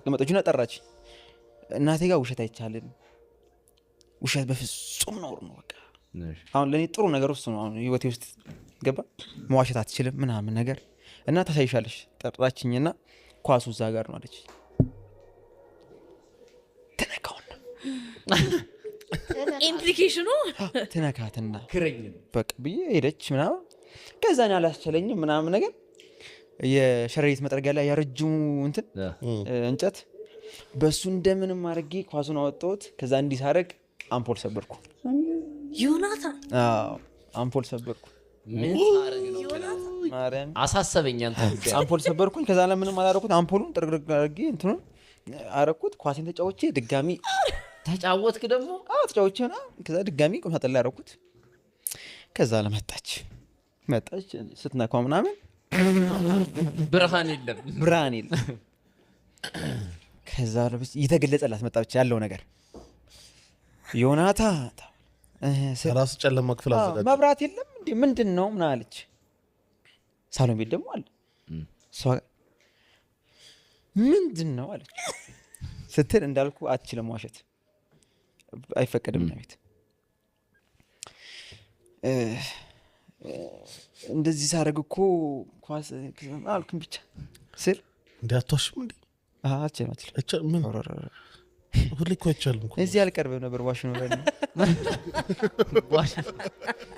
አስቀመጠችና ጠራች። እናቴ ጋር ውሸት አይቻልም፣ ውሸት በፍጹም ነውር ነው። በቃ አሁን ለእኔ ጥሩ ነገር እሱ ነው። አሁን ህይወቴ ውስጥ ገባ፣ መዋሸት አትችልም ምናምን ነገር እና ታሳይሻለሽ። ጠራችኝና ኳሱ እዛ ጋር ነው አለች። ትነካውና Implication ኑ ትነካትና ክረኝ ነው። በቃ ብዬ ሄደች ምናምን። ከዛ እኔ አላስቸለኝም ምናምን ነገር፣ የሸረሪት መጥረጊያ ላይ ያረጅሙ እንትን እንጨት በሱ እንደምንም አድርጌ ኳሱን አወጣሁት። ከዛ እንዲህ ሳደርግ አምፖል ሰበርኩ። ዮናታን! አዎ፣ አምፖል ሰበርኩ። ምን ታረግ ነው? ማርያም። አሳሰበኝ አንተ ጉዳይ። አምፖል ሰበርኩኝ። ከዛ ለምንም አላረኩት። አምፖሉን ጥርግርግ አድርጌ እንትኑን አረኩት። ኳሴን ተጫውቼ ድጋሚ ተጫወትክ ደግሞ? አዎ፣ ተጫውቼ ምናምን ከዛ ድጋሚ ቁም ሳጥን ላይ አረኩት። ከዛ ለመጣች መጣች ስትነካው ምናምን ብርሃን የለም። ብርሃን የለም። ከዛ ለብስ እየተገለጸላት መጣ ብቻ ያለው ነገር ዮናታ ራስ ጨለማ ክፍል አዘጋጀ። መብራት የለም እንዴ? ምንድን ነው ምናምን አለች። ሳሎን ቤት ደግሞ አለ። እሷ ምንድን ነው አለች ስትል እንዳልኩ አትችልም፣ ዋሸት አይፈቀድም እኛ ቤት። እንደዚህ ሳደርግ እኮ ኳስ አልኩኝ ብቻ ስል እንዲ አትዋሽም እንዴ? አልችልም፣ አልችልም። ምን ሁሌ እኮ አይቻልም እኮ። እዚህ አልቀርብም ነበር፣ ዋሽ ነው።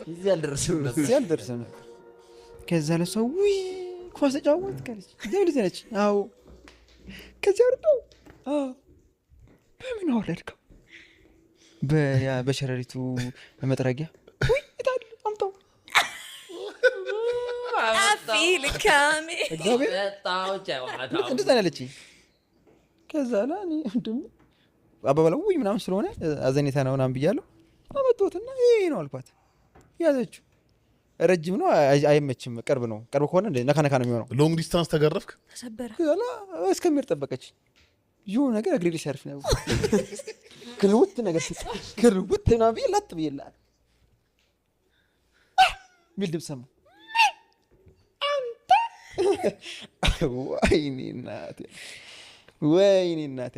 እዚህ አልደረስም ነበር። እዚህ አልደርስም ነበር። ከዛ ለሷ ውይ ኳስ ተጫወት ካለች እዚያ ልጅ ነች። አዎ፣ ከዚያ ወርደው፣ አዎ፣ በምን አወረድከው? በሸረሪቱ መጥረጊያ። ውይ የታለ አምጣው። I feel it coming. እግዚአብሔር። መጣሁ ጨዋታው። እንደዛ ነው ያለችኝ። ከዛ ላ እኔ ደግሞ አባባላ ውይ ምናምን ስለሆነ አዘኔታ ነው ምናምን ብያለሁ። አመጣሁትና ይሄ ነው አልኳት። ያዘችው። ረጅም ነው፣ አይመችም። ቅርብ ነው። ቅርብ ከሆነ እንደ ነካ ነካ ነው የሚሆነው። Long distance ተገረፍክ? ተሰበረ። ከዛ ላ እስከሚሄድ ጠበቀች። የሆነ ነገር እግሬ ላይ ሲያርፍ ነው ክልውት ነገር ክልውት ምናምን ብዬ ላጥ ብዬ ሚል ድምፅ ሰማሁ። አንተ ወይኔ እናቴ፣ ወይኔ እናቴ።